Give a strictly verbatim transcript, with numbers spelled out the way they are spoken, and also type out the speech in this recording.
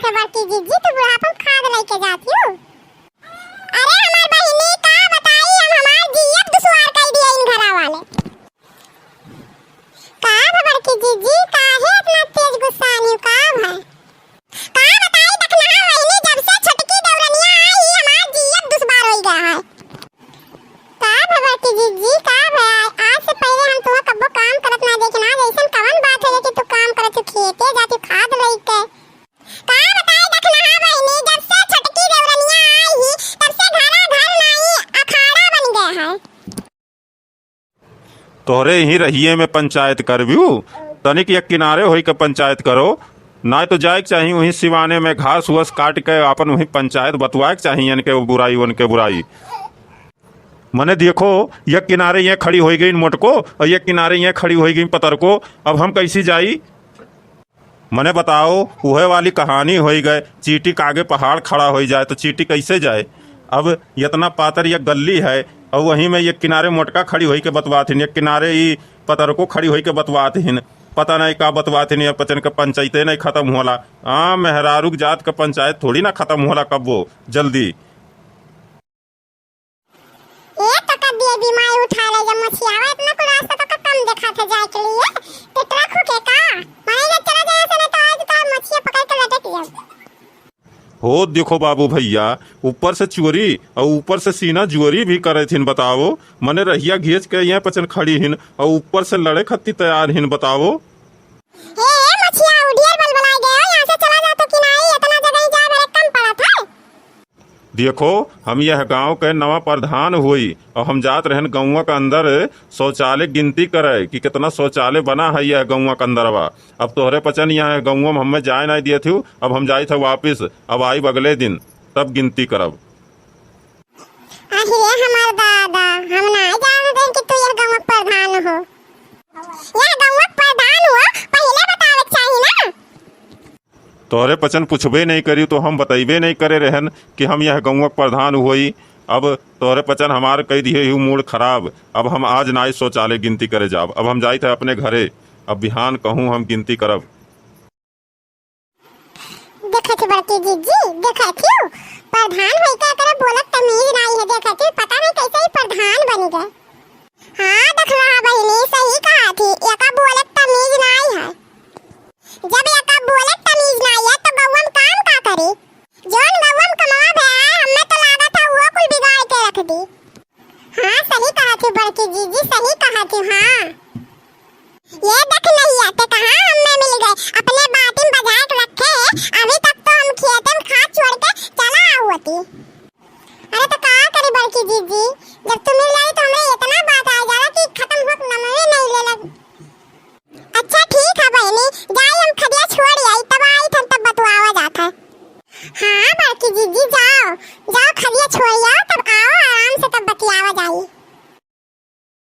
तो बड़की जीजी, तू बुढ़ापा में खाद लइके जाती हो? अरे हमार बहिनी, का बताई हम, हमार जियत दुश्वार कइ दिए इन घरा वाले। का भा बड़की जीजी, काहे इतना तेज गुस्सानी हो, का भा? का बताई दखनहा बहिनी, जब से छोटकी देवरनिया आई, ई हमार जियत दुश्वार होइ गया है। का भा बड़की जीजी, का भा? आज से पहिले हम तुहा कब्बो काम करत ना देखे ना, अइसन कवन बात है कि तू काम करत हो, खेते जाती खाद लइके? का बताई दखनहा बहिनी, जब से छोटकी देवरनिया आई ही, तब से घरा घर नाई अखाड़ा बन गया है। तोहरे इहीं रहिए में पंचायत करबू, तनिक एक किनारे होइके पंचायत करो, नाहीं तो जाइक चाही उहीं सिवाने में घास उस काटिके आपन उहीं पंचायत बतवाइक चाही, इनके बुराई उनके बुराई। मने देखो, एक किनारे ये खड़ी होइ गइन मोटको अउर एक किनारे ये खड़ी होइ गइन पतरको, अब हम कइसी जाई? मने बताओ, उहे वाली कहानी होइ गए, चींटी के आगे पहाड़ खड़ा होइ जाए तो चींटी कइसे जाए? अब एतना पातर एक गल्ली है अउर वहीं में एक किनारे मोटका खड़ी होइके बतवात हिन, एक किनारे ई पतरको खड़ी होइके बतवात हिन। पता नाहीं का बतवात हिन, ये पचन के पंचायते नाहीं खतम होला। हाँ, मेहरारू के जात के पंचायत थोड़ी ना खतम होला कब्बो जल्दी। ए, तो कब ये बीमारी उठा ले, जब मछियावा इतना को रास्ता तो कम देखा था जाए के लिए, तो ट्रक हो के का? मने जब चला जाए से ना तो आज तो मछिया पकड़ के लटक जाए। हो देखो बाबू भइया, ऊपर से चोरी अउर ऊपर से सीना जोरी भी करे थिन, बताओ। मने रहिया घेंच के यहाँ पचन खड़ी हिन अउर ऊपर से लड़े खत्ती तैयार हिन, बताओ। ए, ए, मछिया, उ ढेर बलबलाए गए हो, यहाँ से चला जा तो कि नाहीं, इतना जगह ही जाए बड़े कम पड़त है। देखो, हम यह गांव के नवा प्रधान होई अउर हम जात रहन गौवा के अंदर शौचालय गिनती करे कि कितना शौचालय बना है यह गौवा के अंदरवा। अब तोहरे पचन यह गौवा में हमें जाए नाहीं दिए थिउ, अब हम जाइत है वापिस, अब आइब अगले दिन, तब गिनती करब। अरे हमार दादा, हम नाहीं जानत रहे कि तू यह गौवा के प्रधान हो। यह गौवा के प्रधान हो, पहिले बतावे के चाही ना। तोहरे पचन पुछबे नहीं करी तो हम बतइबे नहीं करे रहन कि हम यह गौवा के प्रधान होई। अब तोहरे पचन हमार कइ दिहे हू मूड खराब। अब हम आज नाहीं शौचालय गिनती करे जाब, अब हम जाइत है अपने घरे। अब बिहान कहूँ हम गिनती करब। देखत ही बड़की जीजी, देखत ही, प्रधान होई का करे बोलत तमीज नाहीं है। देखत ही, पता नहीं कैसे ही प्रधान बन गए। हाँ, देखला बहिनी, सही कहा थी, एका बोलत तमीज नाहीं है। जब एका बोलत तमीज नाहीं है, तो गौवा में काम का करी? जौन गौवा में कमवा भया है, हमें तो लागत है, वो कुल बिगाड़ के रख दी। हाँ, सही कहा थी बड़की जीजी, सही कहा थी, हाँ। ये देख नहिया, ते कहाँ हमें मिल गए? अपने बाटी में बजाए के रखे है, अभी तक तो हम खेते में खाद छोड़ के